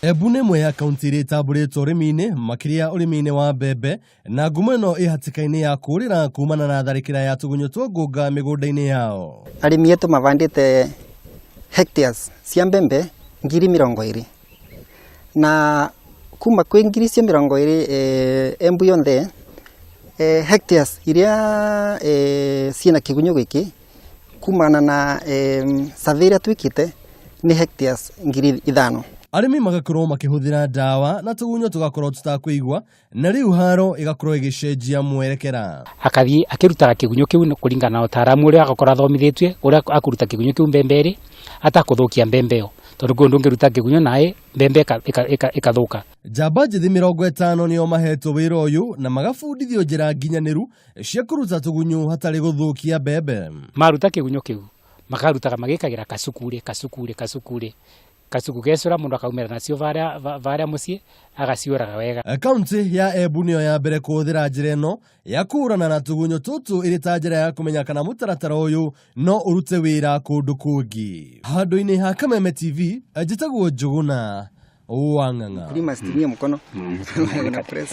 Embu nĩ ĩmwe ya kaunti iria itambũrĩtwo ũrĩmi-inĩ, makĩria ũrĩmi-inĩ wa mbembe, na ngumo ĩno ĩ hatĩka-inĩ ya kũũrĩra kumana na tharĩkĩra ya tũgunyũ twa ngũnga mĩgũnda-inĩ yao. Arĩmi etũ mavandĩte hectares cia mbembe 20,000 na kuma kwĩ ngiri icio 20 Embu yonthe hectares iria ciĩna kĩgunyũ gĩkĩ kumana na survey ĩrĩa twĩkĩte nĩ hectares 5,000. Arĩmi magakorwo makĩhũthĩra ndawa na tũgunyũ tũgakorwo tũtakũigua, na rĩu haro ĩgakorwo ĩgĩcenjia mwerekera. Akathiĩ akĩrutaga kĩgunyũ kĩu kũringana na ũtaaramu ũrĩa agakorwo athomithĩtue ũrĩa akũruta kĩgunyũ kĩu mbembe ĩrĩ atakũthũkia mbembe ĩyo, tondũ kwĩ ũndũ ũngĩruta kĩgunyũ naĩ mbembe ĩkathũka. Njamba njĩthĩ 50 nĩo mahetwo wĩra ũyũ na magabundithio njĩra nginyanĩru cia kũruta tũgunyũ hatarĩ gũthũkia mbembe. Maruta kĩgunyũ kĩu makarutaga magĩkagĩra kacukurĩ kacukurĩ kacukurĩ kacuku gecũra mũndũ akaumĩra nacio varĩa mũciĩ agaciũraga wega. Kaunti ya Embu nĩyo ya mbere kũhũthĩra njĩra ĩno ya kũhũrana na tũgunyũ tũtũ ĩrĩ ta njĩra ya kũmenya kana mũtaratara ũyũ no ũrute wĩra kũndũ kũngĩ. Handũ-inĩ ha Kameme TV, njĩtagwo Njũgũna wa Ng'ang'a. Mkulima asitumie mkono. Una press.